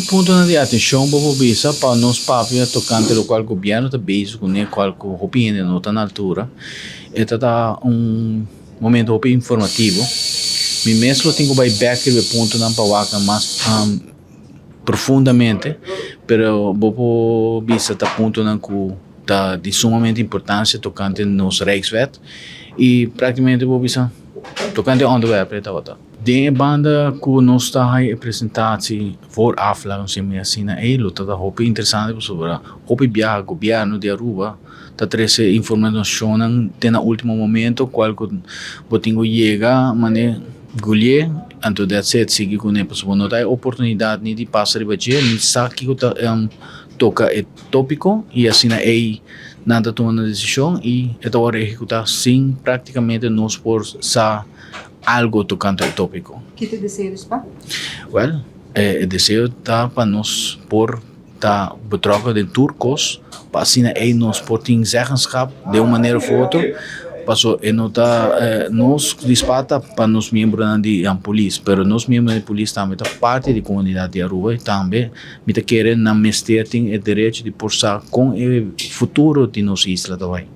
Puntonan di atencion, bo por bisa, pa nos papia tocante locual gobierno ta bezig cune, cual cu hopi hende no ta na altura. E ta ta un momento hopi informativo. Mi mes lo tin cu bay bek riba e puntonan pa wak nan mas profundamente, pero bo por bisa ta puntonan cu ta di sumamente importancia tocante nos Rijkswet y practicamente bo por bisa tocante onderwerp e tabata. Den e banda ku nos ta haña e presentatie vooraf, laga nos yama asina, ei lo ta ta hopi interesante pasobra hopi biaha gobièrnu di Aruba ta trese informashonnan te na ultimo momento kual ku bo tin ku yega manera gulié anto that's it sigui kuné pasobra bo no ta haña oportunidat ni di pasa riba dje ni sa kiko ta toka e tópiko i asina ei nan ta tuma nan desishon i e ta wòrdu ehekutá sin praktikamente nos por sa. Algo tocante e topico. Ki ta e deseo di spa? Wel, e deseo ta pa nos por ta betrokken den tur cos, pa asina ey nos por tin zeggenschap den un manera of otro, paso e no ta nos di spa ta pa nos miembronan di polis, pero nos miembronan di polis tambe ta parti di comunidad di Aruba y tambe mi ta kere nan mester tin e derecho di por sa con e futuro di nos isla ta bay.